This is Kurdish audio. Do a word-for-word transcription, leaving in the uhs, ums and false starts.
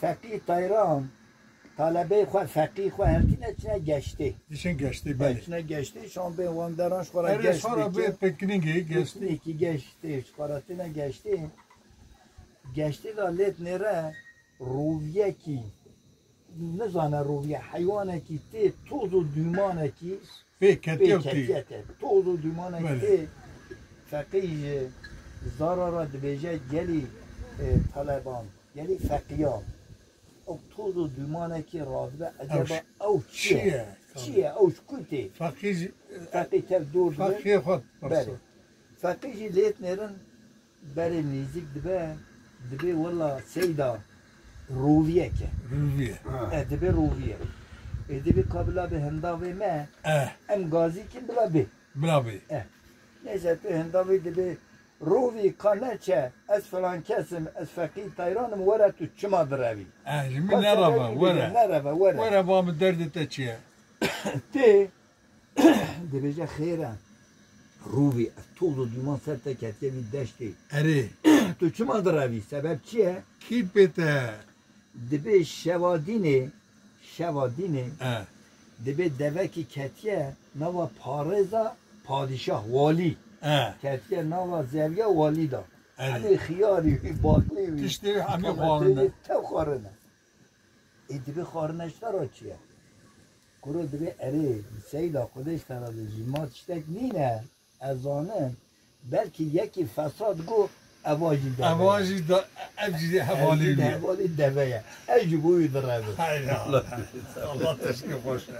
Feqî Tayran, talebeyê xwe, feqî xwe hertîne çine geştê. Diçin geştê, belê. Çine geştê, şan bên wan deran ji xwe ra Erê geşt sora bê bike. Piknîkê, geştê. Piknîkî geştê, ji xwe ra tîne geştê. Geştê de lêt nêre roviyekî, nizane roviye, heywanekî tê toz û dûmanekî Pê pê ketiye û tê. ketiye te. Toz û dûmanekî Belê. tê. Feqî ji zara ra dibêje gelî, e, taleban. Gelî feqiyan, ew toz û dûmanekî radibe, Ew eceba ş-, ew çi çi ye? ye? Çi ye? Ew ji ku tê? Feqî jî, Feqî tev dor dibe. Feqiyê xwe Belê. pirso. Feqî jî lêt nêrin berê nêzîk dibe, dibê wela seyda roviyek e. Rûvî ye. E, dibê roviye. E, dibê ka bila bi hindavê me, Eh. em gazî kin bila bê. Bila bê. Eh. Neyse, tu hindavê dibê, rovî ka neçe, ez filan kes im, ez Feqî Tayran im, were tu çima direvî? Eh, ji min Ka nereve, sebebî were. bide, nereve, were. Were, ba min derdê te çi ye? Tê, dibêje, xêr e. Rovî, ev toz û dûman ser te ketiye vî deştê. Erê. Tu çima direvî? Sebeb çi ye? Kî pê te? Dibê şeva dînê, şeva dînê, E. dibê devekî ketiye nava parêza padîşah, walî. E. Ketiye nava zevya walî da. Erê. Hemî xiyarî wî, baqlî wî, Tiştê wî hemî tomatê xwarine. wî, tev xwarine. Ê, dibê xwarine ji te ra çi ye? Kuro dibê, erê, seyda, Xwedê ji te re be, ji ma tiştek nîne. Ez zanim, belkî yekî fesad got, eva jî deve Eva ye. jî da, ev jî Ev hevalê jî wî ye. hevalê deve ye. Ez ji bo wî direvim. Hay Allah. Allah teşkil xweş e.